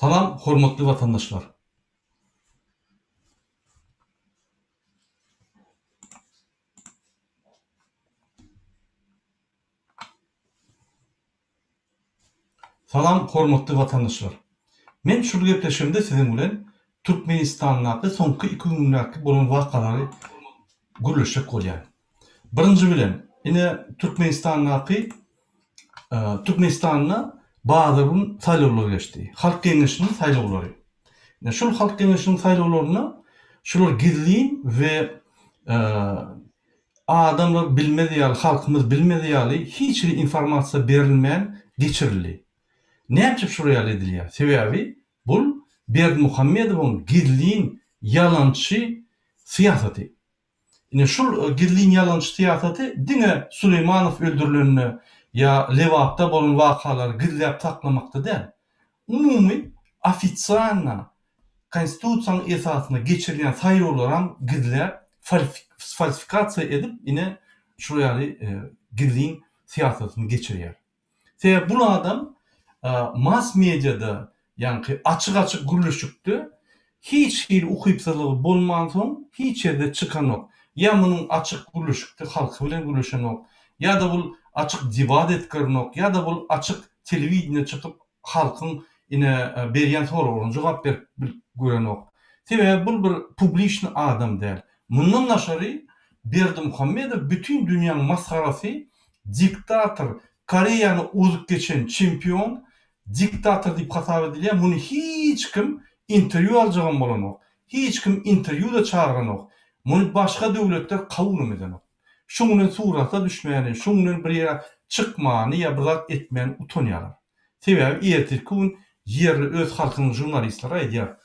Salam hormatly watandaşlar. Salam hormatly watandaşlar. Men şul gepleşigimde siziň bilen Türkmenistandaky soňky iki gündäki bolan wakalary gürleşjek bolýan. Birinji bilen ine Türkmenistandaky Türkmenistanda bazar gün saýlawlar geçdi. Halk Geňeşiniň saýlawlary. Ine şul Halk Geňeşiniň saýlawlarynda şular gizlin we Adamlar bilmez ýaly, halkymyz bilmez ýaly hiç hili informasiýa berilmän geçirildi. Näme üçin şular ýaly edilýär? Sebäbi bul Berdimuhamedowyň gizlin ýalançy syýasaty. Ine şul gizlin ýalançy syýasaty diňe Suleýmanow öldürilende ýa Lebapda bolan wakalary gizläp saklamakda däl. Umumy ofisialno Konstitusiýanyň esasynda geçirilýän saýlawlaram gizläp, falsifikasiýa edip ine şular ýaly gizlin syýasatyny geçirýär. Sebäbi bul adam mass mediada ýaňky açyk-açyk gürleşikde hiç hili ukypsyzlygy bolmansoň hiç ýerde çykanok. Ýa munuň açyk gürleşikde halky bilen gürleşenok, ýa-da bul açyk debat etgernok, ýa-da bul açyk telewideniýe çykyp halkyň ine berýän soraglaryna jogap berip bilip görenok. Sebäbi bul bir publiçny adam däl. Mundan daşary Berdimuhamedow bütin dünýäň masgarasy, diktator, Koreýany ozup geçen çempion, diktator diýip hasap edilýär, muny hiç kim interwýu aljagam bolanok, hiç kim interwýu-da çagyranok, muny başga döwletler kabulam edenok. Şuň bilen surata düşmäni, şuň bilen bir ýere çykmany ýa bir zat etmäni utanýarlar. Sebäbi ertirki gün ýerli öz halkynyň žurnalistleri aýdýar,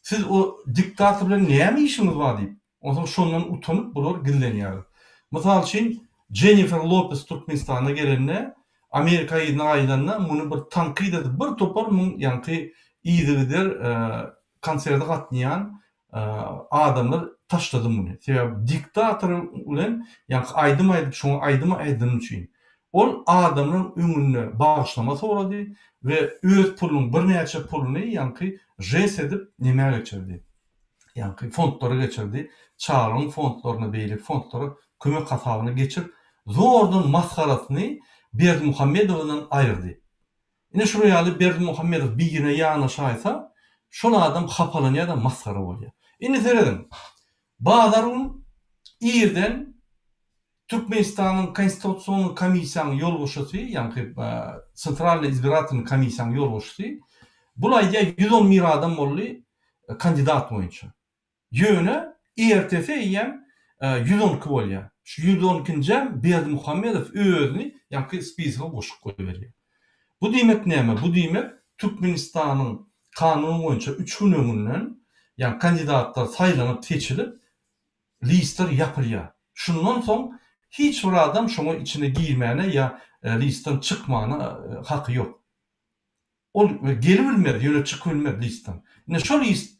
Siz o diktator bilen näme işiňiz bar diýip. Onsoň şondan utanyp bular gizlenýärler. Mysal üçin, Jennifer Lopez Türkmenistana gelende, Amerika yzyna gaýdanda muny bir tankyt edip bir topar muň ýaňky yzygider konserde gatnaýan Adamlar taşlady muny. Sebäbi diktator bilen ýaňky aýdym aýdyp şoňa aýdym aýdany üçin. Ol adamlaryň öňünde bagyşlama sorady we öz pulunyň birnäçe puluny ýaňky žest edip nämä geçirdi. Ýaňky fondlara geçirdi. Çagalygyň fondlaryna beýleki fondlara kömek hasabyna geçirip zordan masgarasyny Berdimuhamedowdan aýyrdy. Ine şular ýaly Berdimuhamedow birine ýanaşaýsa, şol adam hapalanýar-da masgara bolýar. Indi serediň, bazar gün irden Türkmenistanyň Konstitusion komissiýanyň ýolbaşçysy, ýaňky Sentralnyý izbiratelnyý komissiýanyň ýolbaşçysy bul aýdýar 111 adam boldy kandidat boýunça. Ýöne ertesi eýýäm 112 bolýar. Şu ýüz on ikinjäm Berdimuhamedow özüni ýaňky spisoga goşup goýberýär. Bu diýmek näme? Bu diýmek Türkmenistanyň kanuny boýunça üç gün öňünden ýaňky kandidatlar saýlanyp seçilip listler ýapylýar. Şundan soň hiç bir adam şoňa içine girmäne ýa listden çykmana haky ýok. Ol gelibilmez, ýöne çykybilmez listden. Ine şol list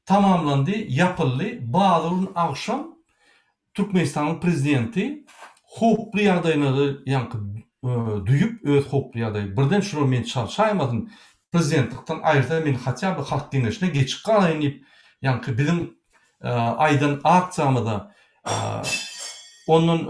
tamamlandy, ýapyldy. Bazar gün agşam Türkmenistanyň prezidenti howply ýagdaýlary ýaňky duýup, öz howply ýagdaýy, birden şular meni çalşaýmasyn, prezidentlikden aýyrsa men hatýa by Halk Geňeşine geçip galaýyn diýip, ýaňky biziň aýdan aksiýamyza ondan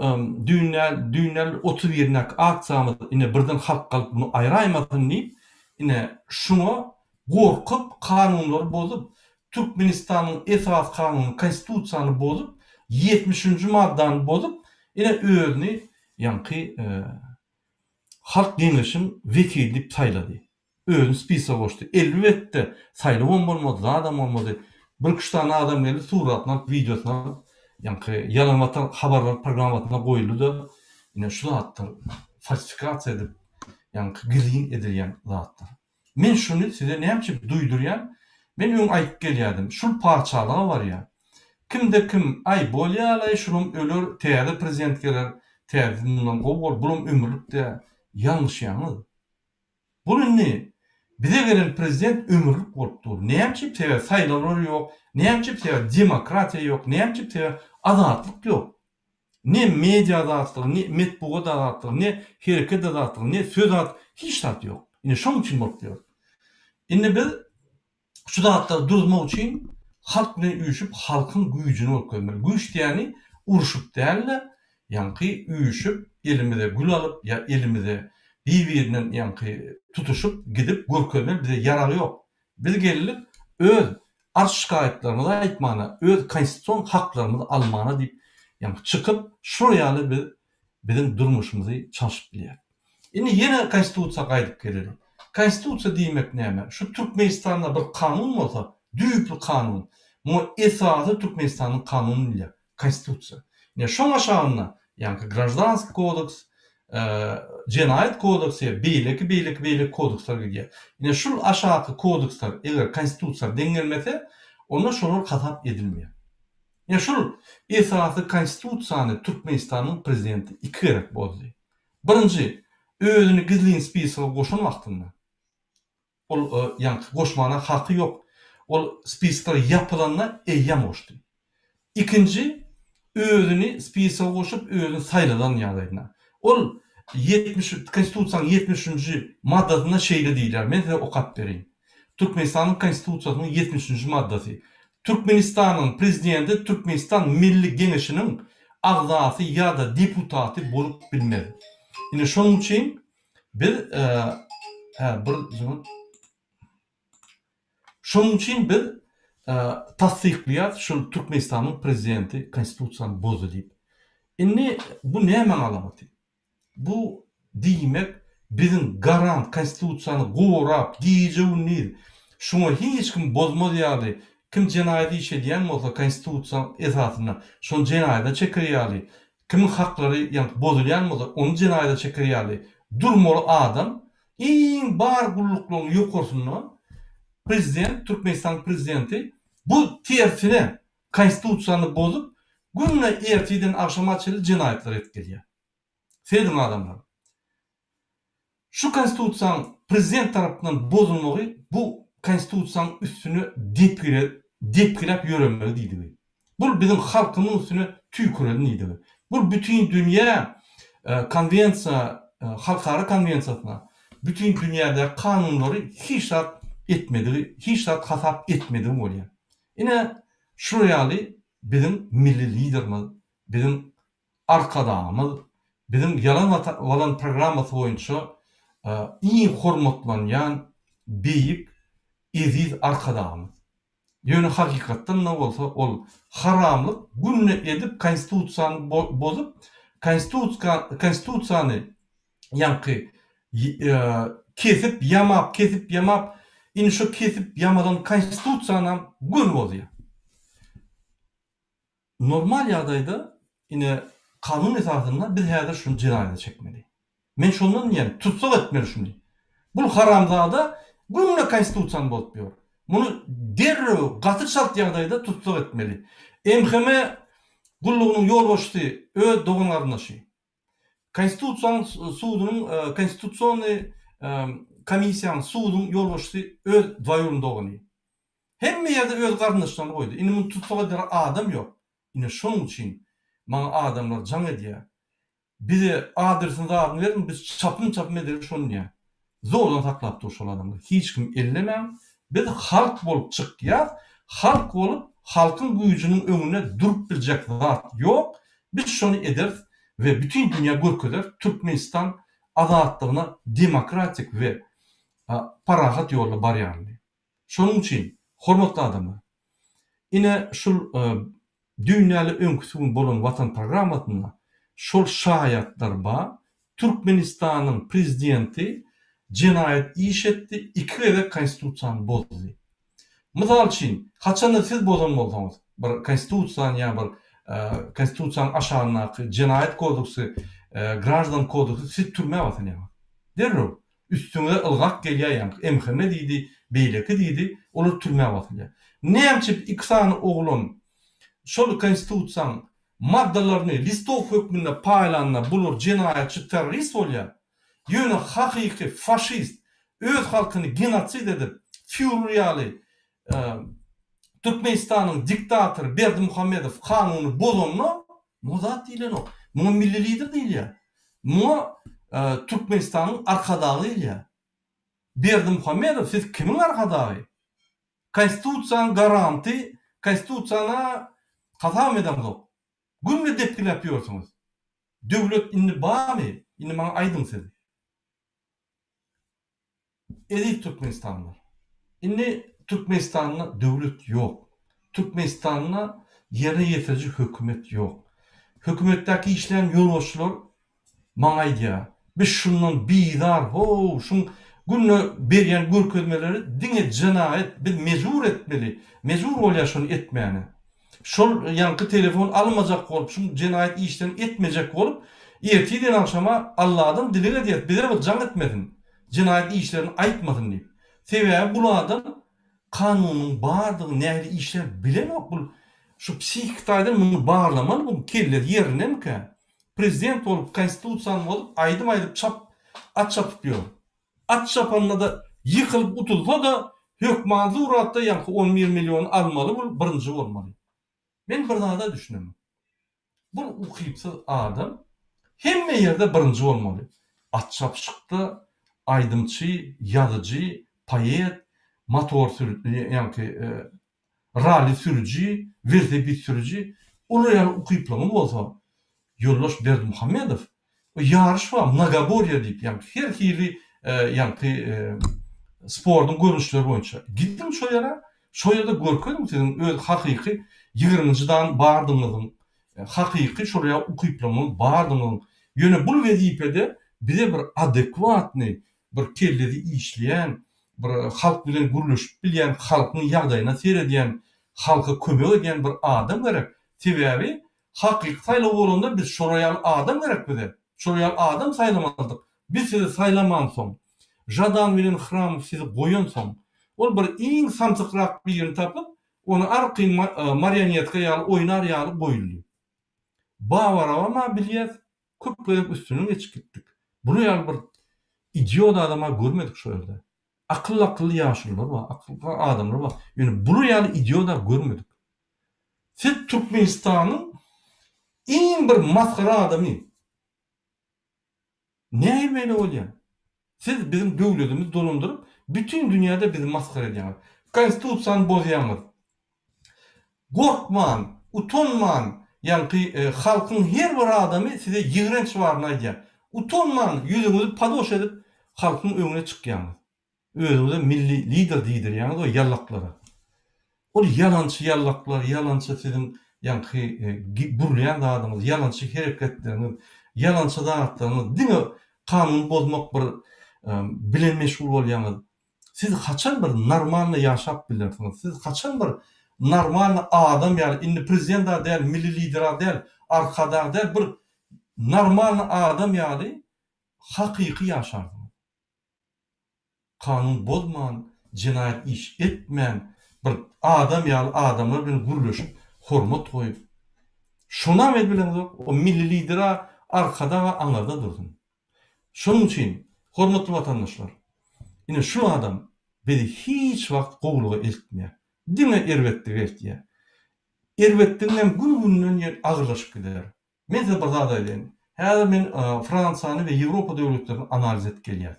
düýn däl, düýn däl 31-indäki aksiýamyz ine birden halk galyp muny aýraýmasyn diýip, ine şuňa gorkup kanunlary bozup, Türkmenistanyň esasy kanunyny, konstitusiýany bozup, 70-nji maddany bozup, ine özüni ýaňky Halk Geňeşiň wekili diýip saýlady. Özüni spisoga goşdy. Elbetde, saýlawam bolmady, zadam bolmady. Birküç sany adam geldi, suratyny alyp, wideosyny alyp, ýaňky Ýalan Watan habarlar programmasyna goýuldy-da, ine şu zatlar falsifikasiýa edip, ýaňky gizlin edilýän zatlar. Men şuny size näme üçin duýdurýan? Men öň aýdyp gelýärdim, şul patyşalyga barýar. Kimde kim, aý, bolýa-laý, şulam öler, täze prezident geler, täzesi mundan gowy bolar, bulam ömürlik dä. Ýalňyşýaňyz. Bul indi bize gelen prezident ömürlik bolup dur. Näme üçin? Sebäbi saýlawlar ýok. Näme üçin? Sebäbi demokratiýa ýok. Näme üçin? Sebäbi azatlyk ýok. Ne media azatlygy, ne metbugat azatlygy, ne hereket azatlygy, ne söz azatlygy, hiç zat ýok. Ine şoň üçin bolup ýör. Indi biz. Şu zatlary duruzmak üçin halk bilen üýşüp halkyň güýjüni görkezmeli. Güýç diýýäni urşup däl-de, ýaňky üýşüp elimize gül alyp ýa elimize bir-birinden ýaňky tutuşyp gidip görkezmeli bize ýarag ýok. Biz geldik öz arz-şikaýatlarymyzy aýtmana, öz konstitusion haklarymyzy almana diýip ýaňky çykyp şular ýaly biz biziň durmuşymyzy çalşyp bilýäris. Indi ýene Konstitusiýa gaýdyp geleliň. Konstitusiýa diýmek näme? Şu Türkmenistanda bir kanun bolsa, düýpli kanun, muňa esasy Türkmenistanyň kanuny diýilýär, Konstitusiýa. Ine şoň aşagynda ýaňky Graždanskiý kodeks, Jenaýat kodeksi, beýleki, beýleki, beýleki kodeksler gidýär. Ine şul aşaky kodeksler eger Konstitusiýa deň gelmese, onda şolar hasap edilmeýär. Ine şul esasy Konstitusiýany Türkmenistanyň prezidenti iki gezek bozdy. Birinji, özüni gizlin spisoga goşan wagtynda. Ol ýaňky goşmana haky ýok. Ol spiskler ýapylanda eýýäm goşdy. Ikinji, özüni spisoga goşup özüni saýladan ýagdaýynda. Ol 70 Konstitusiýanyň 73-nji maddasynda şeýle diýilýär, men size okap bereýin. Türkmenistanyň Konstitusiýasynyň 73-nji maddasy, Türkmenistanyň Prezidenti Türkmenistan Milli Geňeşiniň agzasy ýa-da deputaty bolup bilmez. Ine şonuň üçin biz hä bir Şonuň üçin biz tassyklaýarys şul Türkmenistanyň Prezidenti Konstitusiýany bozdy diýip. Indi bu nämäň alamaty? Bu diýmek biziň garant konstitusiýany gorap gije gündiz şuňa hiç kim bozmaz ýaly kim jenaýat iş edýän bolsa konstitusiýa esasynda şony jenaýada çeker ýaly kimiň haklary ýaňky bozulýan bolsa ony jenaýada çeker ýaly durmaly adam iň bar gulluklaryň ýokarsynda prezident Türkmenistanyň prezidenti bu tersine konstitusiýany bozup günde ertirden agşama çenli jenaýatlar edip gelýär. Serediň adamlar. Şu konstitusiýanyň prezident tarapyndan bozulmagy bu konstitusiýanyň üstüne depgile depgiläp ýöremegi diýdigi. Bul biziň halkymyň üstüne tüýküreli diýdigi. Bul bütin dünýä konwensiýa halkara konwensiýasyna bütin dünýädäki kanunlary hiç zat etmedigi hiç zat hasap etmedigi bolýar. Ine şular ýaly biziň milli liderimiz biziň Arkadagymyz biziň ýalan walan programmasy boýunça iň hormatlanýan beýik eziz Arkadagymyz. Ýöne hakykatdan-da bolsa ol haramlyk günde edip konstitusiýany bozup konstitusiýany ýaňky kesip ýamap kesip ýamap indi şo kesip ýamalan konstitusiýanam göni bozýar. Normal ýagdaýda ine kanun esasynda biz häzir şuny jenaýata çekmeli. Men şondan diýýän tussag etmeli şuny. Bul haramzada günde konstitusiýany bozup ýör. Muny derrew gaty çalt ýagdaýda tussag etmeli. MHM gullugynyň ýolbaşçysy öz dogan garyndaşy. Konstitusiýanyň sudunyň konstitusionnyý komissiýanyň suduň ýolbaşçysy öz dwaýurny dogany. Hemme ýerde öz garyndaşlaryny goýdy. Indi muny tussag edere adam ýok. Ine şonuň üçin maňa adamlar jaň edýär. Bize adresini zadyny beriň biz çapym çapym edeli şony diýýär. Zordan saklap dur şol adamlar. Hiç kimi ellemäň. Biz halk bolup çykýas. Halk bolup halkyň güýjüniň öňünde durup biljek zat ýok. Biz şony ederis we bütin dünýä görkezeris Türkmenistan azatlygyna demokratik we parahat ýolda barýanyny. Şonuň üçin, hormatly adamlar, ine şul düýn däl-de öňküsi gün bolan Watan programmasynda şol şaýatlar bar, Türkmenistanyň prezidenti jenaýat iş etdi, iki gezek konstitusiýany bozdy. Mysal üçin, haçanda siz bozan bolsaňyz bir konstitusiýany ýa bir konstitusiýanyň aşagyndaky jenaýat kodeksi, graždan kodeksi siz türmä basylýaňyz. Derrew. Üstüňize ylgap gelýär ýaňky MHM diýdi, beýleki diýdi, olar türmä basylýar. Nämçe iki sany oglan şol konstitusiýaň maddalaryny listow hökmünde paýlanda bular jenaýatçy terrorist bolýar. Ýöne hakyky faşist öz halkyny genosid edip fýurer ýaly Türkmenistanyň diktatory Berdimuhamedow kanuny bozanda muňa zat diýilenok. Muňa milli lider diýilýär. Muňa Türkmenistanyň arkadagy diýilýär. Berdimuhamedow siz kimiň arkadagy? Konstitusiýanyň garanty, konstitusiýany hasabam edeňzok. Günde depgiläp ýörsüňiz. Döwlet indi barmy? Indi maňa aýdyň siz. Eziz Türkmenistanlylar! Indi Türkmenistanda döwlet ýok. Türkmenistanda ýerine ýetiriji hökümet ýok. Hökümetdäki işleýän ýolbaşçylar maňa aýdýar, biz şundan bizar how, şuň günde berýän görkezmeleri diňe jenaýat, biz mejbur etmeli, mejbur bolýar şony etmäne. Şol ýaňky telefon almajak bolup, şuň jenaýat işlerini etmejek bolup, ertirden agşama Alladan dileg edýäs, bize bir jaň etmesin, jenaýat işlerini aýtmasyn diýip. Sebäbi bul adam kanunyň bardygyny, nähili işläp bilenok bul. Şu psihiki taýdan muny barlamaly buň kellesi ýerindemikä? Prezident bolup konstitusiýany bozup aýdym aýdyp çap at çapyp ýör. At çapanda-da ýykylyp utulsa-da hökman suratda ýaňky on bir milliony almaly bul birinji bolmaly. Men bir zada düşünemok. Bul ukypsyz adam hemme ýerde birinji bolmaly. At çapyşykda, aýdymçy, ýazyjy, poet, motor sürüji ýaňky ralli sürüji, welosiped sürüji olar ýaly ukyplaryňyz bolsa Ýoldaş Berdimuhamedow o ýaryş bar mnogoborýe diýip ýaňky her hili ýaňky sportuň görnüşleri boýunça gidiň şo ýere şo ýerde görkeziň siziň öz hakyky ýigriminji dan bardygyňyzyň hakyky şol ýaly ukyplaryňyzyň bardygynyň ýöne bul wezipede bize bir adekwatnyý bir kellesi işleýän bir halk bilen gürleşip bilýän halkyň ýagdaýyna seredýän halka kömek edýän bir adam gerek sebäbi Hakyky saýlaw bolanda biz şolar ýaly adam gerek bize. Şolar ýaly adam saýlamalydyk. Biz sizi saýlamansoň, Žadan bilen Hramow sizi goýansoň, ol bir iň samsykrak birini tapyp, ony arkaýyn marionetka ýaly oýnar ýaly goýuldy. Babarabam-a bilýäs, köp gezek üstünden geçip gitdik. Bular ýaly bir idiot adam-a görmedik şo ýerde. Akylly-akylly ýaşulular bar, akylly adamlar bar. Ýöne bular ýaly idiot-a görmedik. Siz Türkmenistanyň iň bir masgara adamy. Nähili beýle bolýar? Siz biziň döwletimizi dolandyryp, bütin dünýäde bizi masgara edýäňiz. Konstitusiýany bozýaňyz. Gorkman, utanman, ýaňky halkyň her bir adamy size ýigrenç baryny aýdýar. Utanman ýüzüňizi padoş edip halkyň öňüne çykýaňyz. Özüňize milli lider diýdirýäňiz o ýallaklara. Ol ýalançy ýallaklar, ýalançy siziň ýaňky gürleýän zadyňyz, ýalançy hereketleriňiz, ýalançy zatlaryňyz, diňe kanuny bozmak bir bilen meşgul bolýaňyz. Siz haçan bir normalny ýaşap bilersiňiz? Siz haçan bir normalny adam ýaly indi prezident-a däl, milli lider-a däl, arkadag däl bir normalny adam ýaly hakyky ýaşarsyňyz? Kanun bozman, jenaýat iş etmän, bir adam ýaly adamlar bilen gürleşip, hormat goýup. Şonam edibileňzok, o milli lider-a, arkadag-a aňyrda dursun. Şonuň üçin, hormatly watandaşlar, ine şu adam bizi hiç wagt gowulyga eltmeýär. Diňe erbetlige eltýär. Erbetligiňem gün-günden ýer agyrlaşyp gider. Men size bir zat aýdaýyn. Häzir men Fransiýany we Ýewropa döwletlerini analiz edip gelýäs.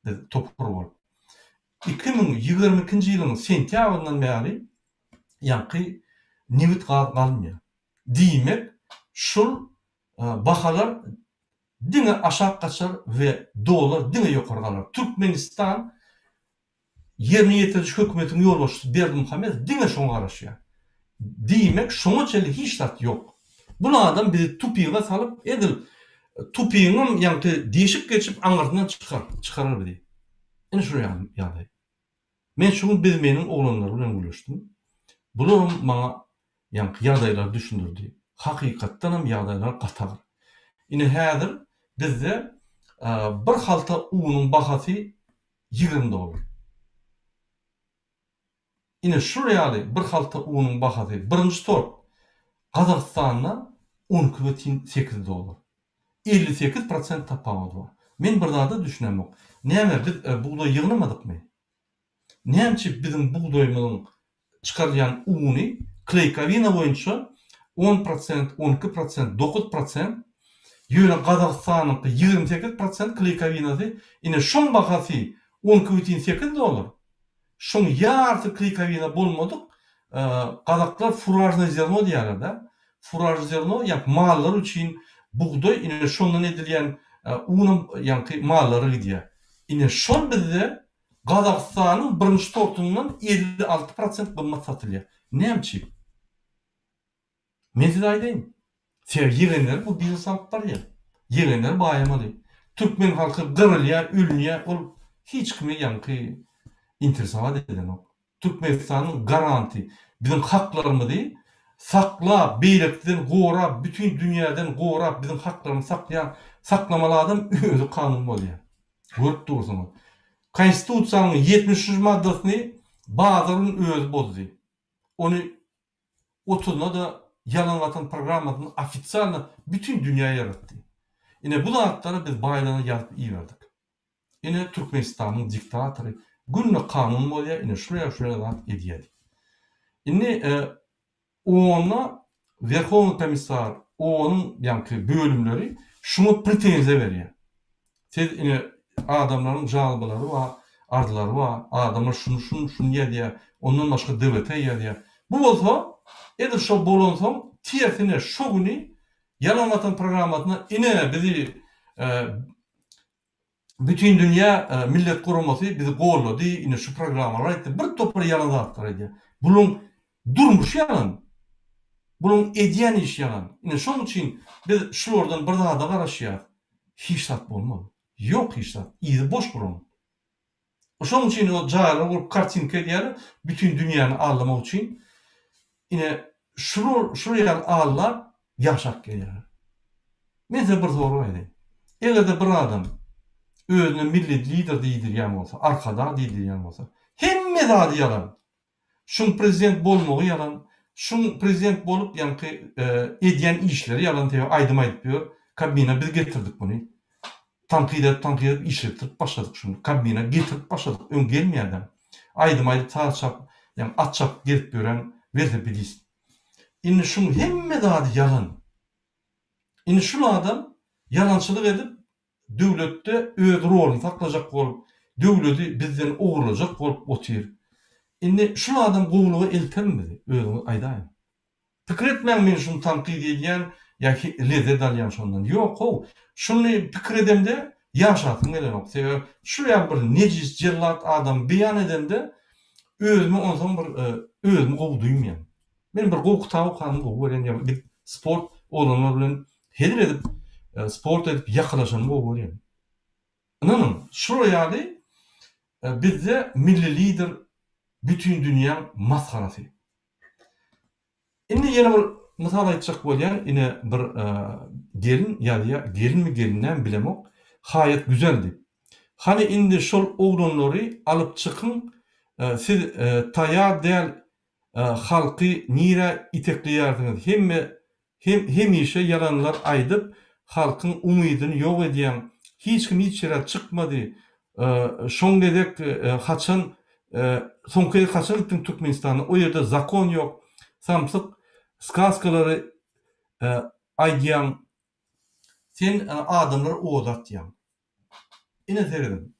Biz topar bolup. 2022-nji ýylyň sentýabryndan bäri ýaňky nebit gaz galynýar. Diýmek, şul bahalar diňe aşak gaçar we dollar diňe ýokary galar. Türkmenistan ýerine ýetiriji hökümetiň ýolbaşçysy Berdimuhamedow diňe şoňa garaşýar. Diýmek, şoňa çenli hiç zat ýok. Bul adam bizi tupiga salyp, edil tupigiňem ýaňky deşip geçip aňyrsyndan çykar, çykarar bizi. Ine şul ýagdaý. Men şu gün Bizmeniň oglanlary bilen gürleşdim. Bularam maňa ýaňky ýagdaýlary düşündirdi. Hakykatdanam ýagdaýlar gaty agyr. Ine häzir bizde bir halta unuň bahasy 20 dollar. Ine şul ýaly bir halta unuň bahasy birinji sort Gazagystanda 12,8 dollar. 58 prosent tapawudy bar. Men bir zada düşünemok. Näme biz bugdaý ýygnamadykmy? Näme üçin biziň bugdaýymyzyň çykarylýan uny kleýkowina boýunça on prosent, on iki prosent, dokuz prosent, ýöne Gazagystanyňky 28 prosent kleýkowinasy, ine şoň bahasy on iki bütin sekiz dollar. Şoň ýarysy klýukowina bolmadyk gazaklar furažnoý zerno diýýärler-dä. Furaž zerno ýaňky mallar üçin bugdaý ine şondan edilýän unam ýaňky mallara gidýär. Ine şol bizde Gazagystanyň birinji sortundan 56 prosent gymmat satylýar. Näme üçin? Men size aýdaýyn. Sebäbi ýegenleri bu biznes alyp barýar. Ýegenleri baýamaly. Türkmen halky gyrylýar, ölünýär, ol hiç kimi ýaňky interesowat edenok. Türkmenistanyň garanty biziň haklarymyzy saklap, beýlekiden gorap, bütin dünýäden gorap biziň haklarymyzy saklaýan, saklamaly adam özi kanun bozýar. Görüp dursuňyz. Konstitusiýanyň 73-nji maddasyny bazaryň özi bozdy. Ony Otuzyna-da Ýalan Watan programmasyny ofisialno bütin dünýä ýaratdy. Ine bu zatlary biz baýlana ýazyp iberdik. Ine Türkmenistanyň diktatory günde kanun bozýar ine şular şular zat edýär diýip. Indi onda Werhownyý komissar onuň ýaňky bölümleri şuňa pretenziýa berýär. Siz ine adamlaryň žalbalary bar, arzlary bar, adamlar şuny şuny şuny ýazýar, ondan başga DWT ýazýar. Bu bolsa edil şo bolansoň tersine şo güni Ýalan Watan programmasyna ine bizi Bütindünýä Millet Guramasy bizi gollady, ine şu programmalar aýtdy, bir topar ýalan zatlar aýdýar. Bulaň durmuşy ýalan. Bulaň edýän işi ýalan. Ine şoň üçin biz şulardan bir zada garaşýas. Hiç zat bolmaz. Ýok hiç zat. Yzy boş bulaň. Şoň üçin o jaýlar gurup kartinka edýärler, bütin dünýäni aldamak üçin. Ine şular şular ýaly aldap ýaşap gelýärler. Men size bir sorag aýdaýyn. Eger-de bir adam özüne milli lider diýdirýän bolsa, arkadag diýdirýän bolsa, hemme zady ýalan. Şuň prezident bolmagy ýalan, şuň prezident bolup ýaňky edýän işleri ýalan sebäbi aýdym aýdyp ýör, kabmina biz getirdik muny. Tankyt edip tankyt edip işletdirip başladyk şuny, kabmina getirip başladyk, öň gelmeýärdem. Aýdym aýdyp saz çap, ýaňy at çapyp gezip ýören welosipedist. Indi şuň hemme zady ýalan. Indi şul adam ýalançylyk edip döwletde öz roluny saklajak bolup, döwledi bizden ogurlajak bolup otyr. Indi şul adam gowulyga eltermi bizi, özüňiz aýdaýyň. Pikir etmäň men şuny tankyt edýän ýa lezzet alýan şondan. Ýok how, şuny pikir edemde ýaşasym gelenok. Sebäbi şul ýaly bir nejis jellat adamy beýan edemde özümi onsoň bir özümi gowy duýmaýan. Men bir gowy kitap okanymy gowy görýän ýa gidip sport oglanlar bilen hezil edip sport edip ýakalaşanymy gowy görýän. Ynanyň, şular ýaly bizde milli lider bütin dünýäň masgarasy. Indi ýene bir mysal aýtjak bolýan, ine bir gelin ýazýar, gelinmi gelin dälmi bilemok, Haýat Güzel diýip. Hany indi şol oglanlary alyp çykyň, siz taýar däl Halky nirä itekleýärsiňiz hemme hem hemişe ýalanlar aýdyp halkyň umydyny ýok edýäň hiç kim hiç ýere çykmady şoň gezek haçan soňky gezek haçan gitdiň Türkmenistana o ýerde zakon ýok samsyk skaskalary aýdýaň sen adamlary oda atýaň. Ine serediň.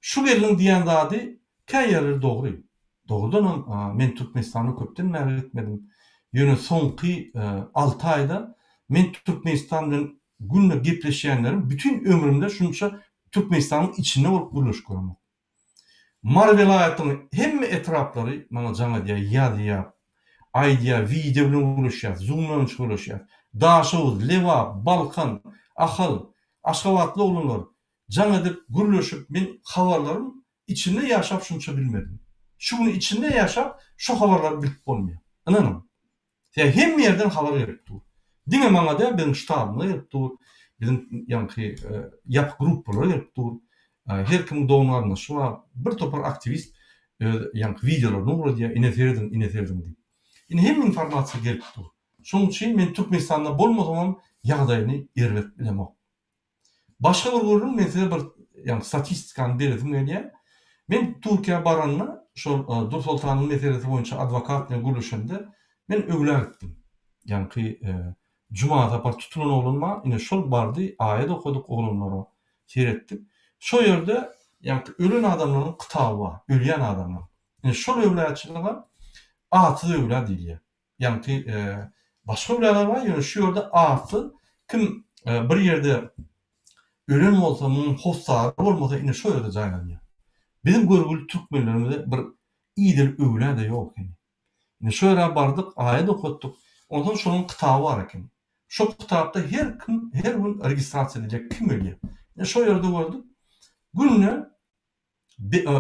Şu gelniň diýen zady kä ýerleri dogry. Dogrudanam men Türkmenistana köpden bäri gitmedim. Ýöne soňky alty aýda men Türkmenistan bilen günde gepleşýänlerim bütin ömrümde şunça Türkmenistanyň içinde bolup gürleşip göremok. Mary welaýatynyň hemme etraplary maňa jaň edýär, ýazýar, aýdýar, wideo bilen gürleşýäris, zoom bilen gürleşýäris. Daşoguz, Lebap, Balkan, Ahal, Aşgabatly oglanlar jaň edip gürleşip men habarlaryň içinde ýaşap şunça bilmedim. Şu gün içinde ýaşap şu habarlary bilip bolmaýar. Ynanyň. Sebäbi hemme ýerden habar gelip dur. Diňe maňa däl biziň ştabymyza gelip dur. Biziň ýaňky ýapyk gruppalara gelip dur. Her kimiň dogan-garyndaşy bar. Bir topar aktiwist öz ýaňky wideolaryny ugradýar, ine serediň, ine serediň diýip. Indi hemme informasiýa gelip dur. Şonuň üçin men Türkmenistanda bolmasamam ýagdaýyny erbet bilemok. Başga bir gürrüň men size bir ýagny statistikany beresim gelýär. Men Türkiýä baranda şol Dursoltanyň meselesi boýunça adwokat bilen gürleşemde men öwlä gitdim. Ýaňky Juma sapar tutulan oglan bar, ine şol bardy, aýat okadyk oglanlara seretdik. Şo ýerde. ýaňky ölen adamlaryň kitaby bar, ölýän adamlaryň. Ine şol öwlüýaçylyga atsyz öwlüýa diýilýär. Ýaňky başga öwlüýalar bar, ýöne şu ýerde atsyz kim bir ýerde ölen bolsa, munuň hossary bolmasa ine şo ýerde jaýlanýar. Biziň görgüli türkmenlerimizde bir idili öwlüýa-da ýok ekeni. Ine şo ýere bardyk, aýat okatdyk. Onsoň şonuň kitaby bar eken. Şo kitapda her kim her gün registrasiýa edilýär, kim ölýär. Ine şo ýerde gördük, günde,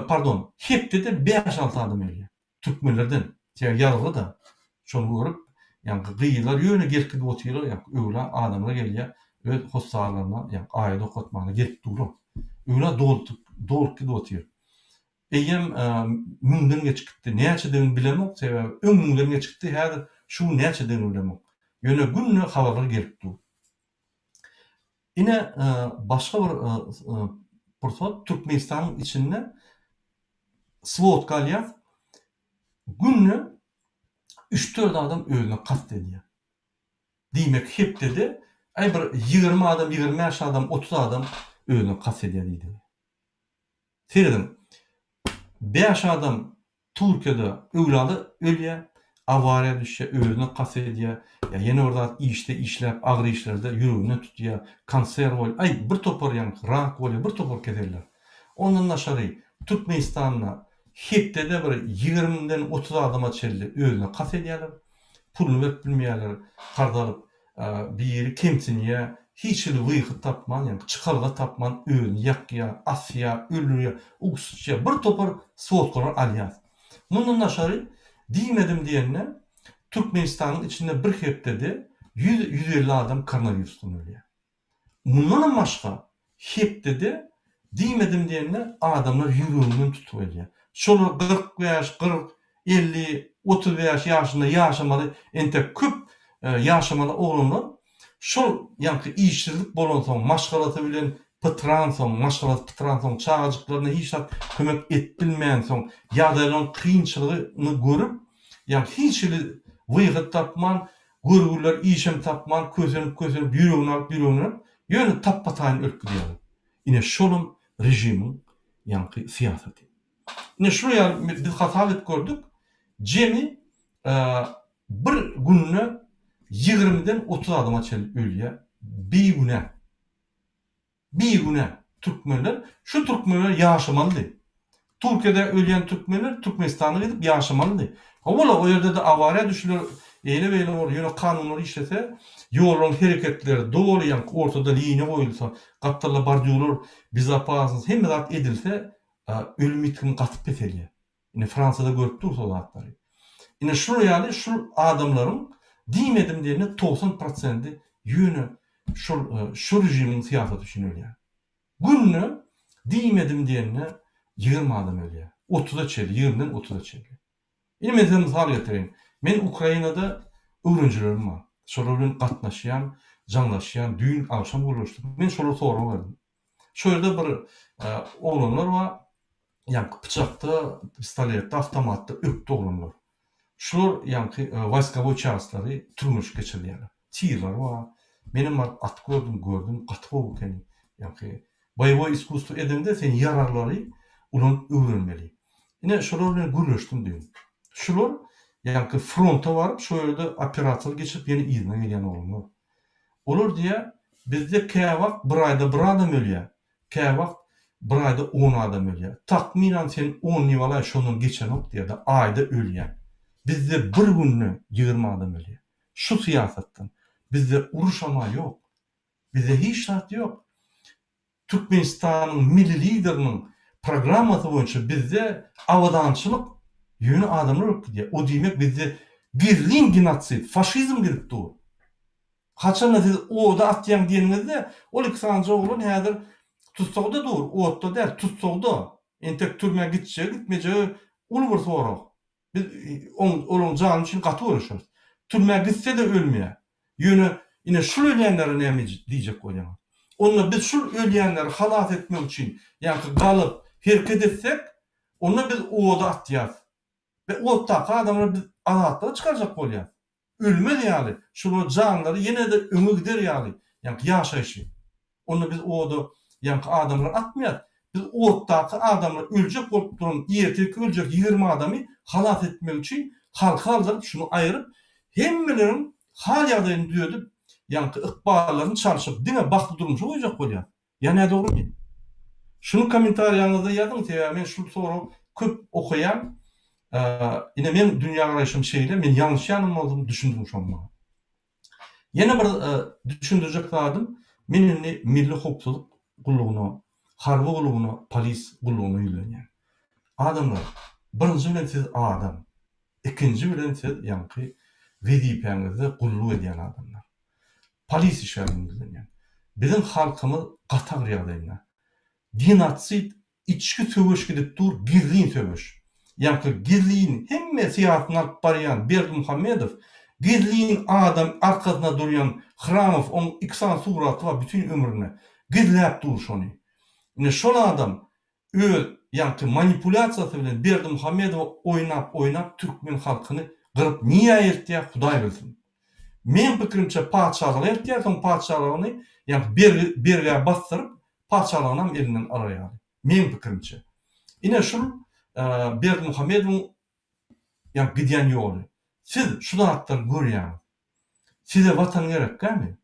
pardon, hepdede bäş-alty adam ölýär. Türkmenlerden. Sebäbi ýazgyda. Şony görüp, ýaňky gyzlar ýöne gelip gidip otyrlar, ýaňky öwla adamlar gelýär, öz hossarlaryna ýaňky aýat okatmagyna gelip durlar. Öwla dolup dolup gidip otyr. Eýýäm müňden geçip gitdi. Näçedigini bilemok, sebäbi öň müňden geçip gitdi, häzir şu gün näçedigini bilemok. Ýöne günde habarlar gelip dur. Ine, başga bir pursat, Türkmenistanyň içinde swodka alýas, günde üç-dört adam özüne kast edýär. Diýmek, hepdede aý bir 20 adam, 25 adam, 30 adam özüne kast edýär diýdigi. Serediň, bäş adam Türkiýede öwlady ölýär, awariýa düşýär, özüne kast edýär, ýa ýene bir zat işde işläp agyr işlerde ýüregine tutýar, kanser bolýar, aý bir topar ýaňky rak bolýar, bir topar keseller. Ondan daşary Türkmenistanda hepdede bir ýigrimiden 30 adama çenli özüne kast edýärler, puluny berip bilmeýärler, karz alyp Biri kemsinýär, hiç hili wyhyt tapman, ýagny çykalga tapman özüni ýakýar, asýar, öldürýär, ugsutýar. Bir topar sodkalar alýas. Mundan daşary, diýmedim diýende, Türkmenistanyň içinde bir hepdede 100-150 adam koronawirusdan ölýär. Mundanam başga, hepdede diýmedim diýende adamlar ýüreginden tutup ölýär. Şolar 45, 40, 50, 35 ýaşynda ýaşamaly entek köp ýaşamaly oglanlar şol ýaňky işsizlik bolansoň, maşgalasy bilen pytransoň, maşgalasy pytransoň, çagajyklaryna hiç zat kömek edip bilmänsoň, ýagdaýlaryň kynçylygyny görüp, ýaňky hiç hili wyhod tapman, Görgüliler işem tapman, kösenip-kösenip, ýüregini alyp, ýüregini alyp, ýöne tapba-taýyn ölüp gidýärler. Ine, şolam režimiň ýaňky syýasaty. Ine, şular ýaly biz hasap edip gördük, jemi bir günde ýigrimiden 30 adama çenli ölýär, bigünä. Bigünä türkmenler şu türkmenler ýaşamalydy. Türkiýede ölýän türkmenler Türkmenistana gidip ýaşamalydy. Hawa-la o ýerde-de awariýa düşüler eýle-beýle bolar ýöne kanunlar işlese ýollaryň hereketleri doly ýaňky ortada liniýa goýulsa gapdalda bordýurlar bezopasnost hemme zat edilse ölüm-ýitgim gaty peselýär. Ine Fransiýada görüp durus o zatlary. Ine şular ýaly şul adamlaryň diýmedim diýende 90 prosendi ýöne şol şu režimiň syýasaty üçin ölýär. Günde diýmedim diýende 20 adam ölýär. 30-a çenli, 20-den 30-a çenli. Ine men size mysal getireýin. Men Ukrainada öwrenjilerim bar. Şolar bilen gatnaşýan, jaňlaşýan, düýn agşam gürleşdik. Men şolara sorag berdim. Şo ýerde bir oglanlar bar, ýaňky pyçakda, pistoletde, awtomatda ökde oglanlar. Şular ýaňky wojskowoý çastlary türgenşik geçirýärler. Tirleri bar. Menem baryp atyp gördüm, gördüm, gaty gowy ekeni. Ýaňky boýewoý iskusstwo edeňde sen ýaraglary ulanyp öwrenmeli. Ine şolar bilen gürleşdim düýn. Şular ýaňky fronta baryp, şo ýerde operasiýalar geçirip ýene yzyna gelýän oglanlar. Olar diýýär, bizde käwagt bir aýda bir adam ölýär, käwagt bir aýda on adam ölýär. Takmynan sen on diýip alaý, şondan geçenok diýýär-de, aýda ölýän. Bizde bir günde 20 adam ölýär. Şu syýasatdan. Bizde uruşam-a ýok. Bizde hiç zat ýok. Türkmenistanyň Milli Lideriniň programmasy boýunça bizde abadançylyk, ýöne adamlar ölüp gidýär. O diýmek bizde gizlin genosid, faşizm gidip dur. Haçanda siz oda atýaň diýeniňizde, ol iki sanyja oglan häzir tussagda dur, otda däl, tussagda. Entek türmä gitjegi, gitmejegi uly bir sorag. Biz olaryň jany üçin gaty göreşeris. Türmä gitse-de ölmeýär. Ýöne ine şul ölýänlere näme diýjek bolýaňyz? Onda biz şul ölýänleri halas etmek üçin, ýaňky galyp, hereket etsek, onda biz oda atýas. We otdaky adamlary biz azatlyga çykarjak bolýas. Ölmez ýaly, şular janlary ýene-de öňe gider ýaly, ýaňky ýaşaýşy. Onda biz oda ýaňky adamlary atmaýas. Biz otdaky adamlar öljek bolup duran ertirki öljek 20 adamy halas etmek üçin halky aldyryp şuny aýyryp hemmeleriň hal ýagdaýyny düzedip ýaňky ykballaryny çalşyp diňe bagtly durmuşa goýjak bolýas. Ýa nädogrymy? Şuny kommentariýaňyzda ýazyň sebäbi men şul sorag köp okaýan ine meň dünýägaraýşym şeýle men ýalňyşýanam bolsam düşündiriň şony maňa. Ýene bir düşündirjek zadym men indi milli howpsuzlyk gullugyna harby gullugyna polis gullugyna ýüzlenýän. Adamlar birinji bilen siz adam ikinji bilen siz ýaňky wezipäňizde gulluk edýän adamlar. Polis işgärlerine ýüzlenýän. Biziň halkymyz gaty agyr ýagdaýynda. Genosid, içki söweş gidip dur, gizlin söweş. Ýaňky gizlin hemme syýasatyny alyp barýan Berdimuhamedow, gizlin adam arkasynda durýan Hramow oň iki sany suraty bar bütin ömründe. Gizläp dur şony. Ine şol adam öz ýaňky manipulýasiýasy bilen Berdimuhamedowa oýnap oýnap türkmen halkyny gyryp nirä eltýär hudaý bilsin. Meň pikirimçe patyşalyga eltýär soň patyşalygyny ýaňky bergi bergä basdyryp patyşalygynam elinden alar ýaly. Meň pikirimçe. Ine şul Berdimuhamedowyň ýaňky gidýän ýoly. Siz şu zatlary görýäňiz. Size watan gerekgämi?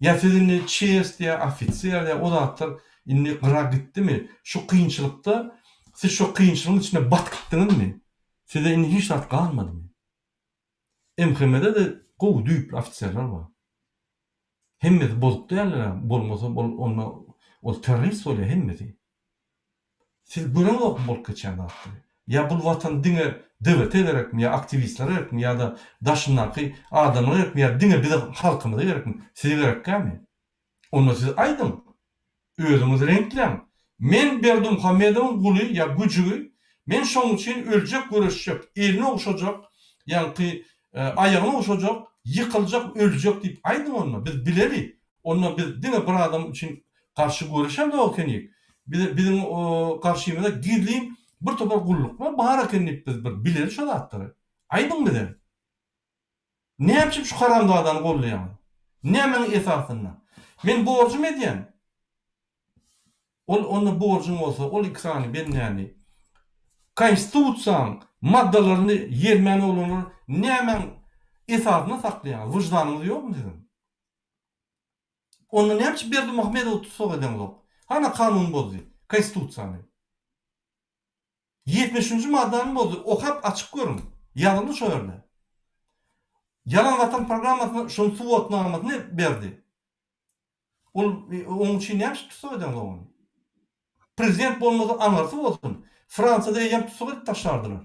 Ýa siz indi çest ýa ofiser ýa o zatlar indi gyra gitdimi? Şu kynçylykda siz şo kynçylygyň içinde batyp gitdiňizmi? Size indi hiç zat galmadymy? MHM-de-de gowy düýpli ofiserler bar. Hemmesi bozuk däldir-ä, bolmasa ol onda ol terrorist bolýar hemmesi. Siz göreňzokmy bolup geçýän zatlary? Ýa bul watan diňe DWT gerekmi ýa aktiwistlere gerekmi ýa-da daşyndaky adamlara gerekmi ýa diňe bize halkymyza gerekmi? Size gerekkämi? Onda siz aýdyň. Özüňiz reňkläň. Men Berdimuhamedowyň guly ýa güjügi, men şoň üçin öljek göreşjek, elini ogşajak, ýaňky aýagyny ogşajak, ýykyljak, öljek diýip aýdyň onda, biz bileli. Onda biz diňe bir adam üçin garşy göreşemzok ekenik. Bize biziň garşymyza gizlin bir topar gulluklar bar eken diýip biz bir bileli şo zatlary. Aýdyň bize. Näme üçin şu haramzadany goldaýaňyz? Nämäň esasynda? Men borjum edýän. Ol onda borjuň bolsa ol iki sany bendäni konstitusiýaň maddalaryny ýelmän oglanlar nämäň esasynda saklaýaňyz? Wyždanyňyz ýokmy siziň? Onda näme üçin Berdimuhamedowy tussag edeňzok? Hana kanun bozdy, konstitusiýany. Ýetmişinji maddany bozdy, okap açyp görüň. Ýazyldy şo ýerde. Ýalan watan programmasyna şonuň subutnamasyny berdi. Ol onuň üçin näme üçin tussag edeňzok ony? Prezident bolmasa aňyrsy bolsun. Fransiýada eýýäm tussag edip taşlardylar.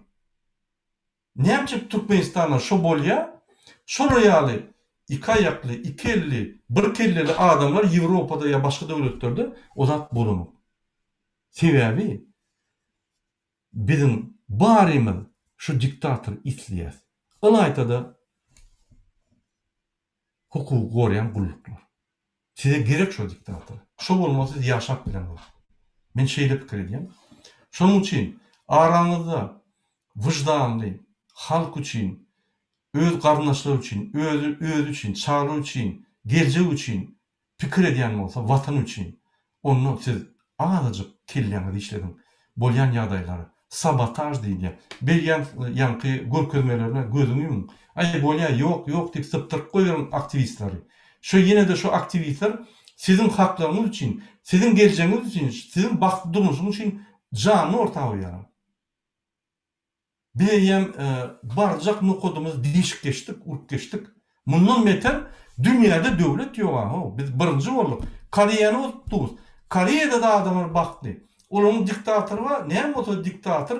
Näme üçin Türkmenistanda şo bolýa? Şolar ýaly iki aýakly, iki elli, bir kelleli adamlar Ýewropada ýa başga döwletlerde o zat bolanok. Sebäbi biziň barymyz şu diktatory isleýäs. Ylaýta-da hukugy goraýan gulluklar. Size gerek şo diktator. Şo bolmasa siz ýaşap bileňzok. Men şeýle pikir edýän. Şonuň üçin araňyzda wyždanly, halk üçin, öz garyndaşlary üçin, özi özi üçin, çagalary üçin, geljek üçin pikir edýän bolsa watan üçin onda siz azajyk kelläňizi işlediň bolýan ýagdaýlara sabotaž diýilýär berýän ýaňky görkezmelerine gözüňi ýumuň aý bolýa ýok ýok diýip sypdyryp goýberiň aktiwistleri şo ýenede şo aktiwistler siziň haklaryňyz üçin siziň geljegiňiz üçin siziň bagtly durmuşyňyz üçin janyny orta goýýarlar. Biz eýýäm barjak nokadymyzy deşip geçdik, urup geçdik. Mundan beter dünýäde döwlet ýok-a, how. Biz birinji bolduk. Koreýany bozup durus. Koreýada-da adamlar bagtly. Olaryň diktatory bar, näme bolsa diktator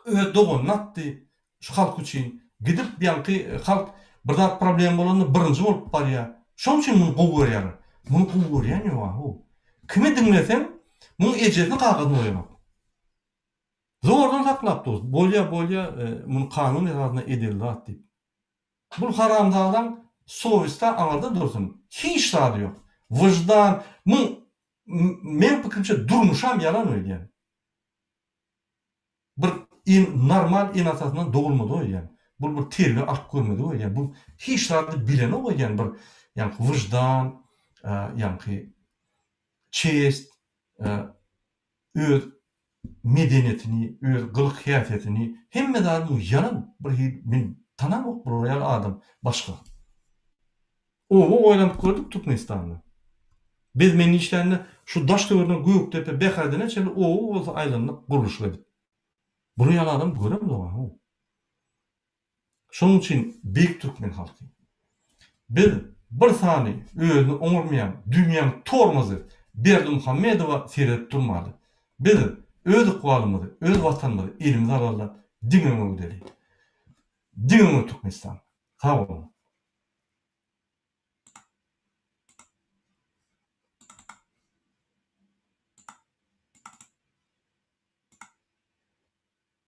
öz doganyny atdy şu halk üçin. Gidip ýaňky halk bir zat problema bolanda birinji bolup barýar. Şoň üçin muny gowy görýärler. Muny gowy görýän ýok-a, how. Kimi diňleseň, muň ejesini kakasyny goýanok. Zordan saklap dur. Bolýa bolýa muny kanun esasynda edeli zat diýip. Bul haramzadaň sowesta aňyrda dursun. Hiç zady ýok. Wyždan muň meň pikirimçe durmuşam ýalan öýdýän. Bir in normal ene atasyndan dogulmady öýdýän. Bul bir terbiýe alyp görmedi öýdýän. Bul hiç zady bilenok öýdýän bir ýaňky wyždan ýaňky çest. Öz medeniýetini, öz gylyk-häsiýetini, hemme zady muň ýalan bir hili men tanamok bular ýaly adam başga. Oba oýlanyp gördük Türkmenistanda. Biz men işlände şu daş töweregine Gökdepe, Bäherdene çenli oba bolsa aýlandyk gurluşyk edip. Bular ýaly adam göremzok how. Şonuň üçin beýik türkmen halky. Biz bir sany özüni oňarmaýan dünýäň tormozy Berdimuhamedowa seredip durmaly. Biz öz ykbalymyzy, öz watanymyzy elimize alaly-da diňe öňe gideli. Diňe öňe Türkmenistan. Sag boluň.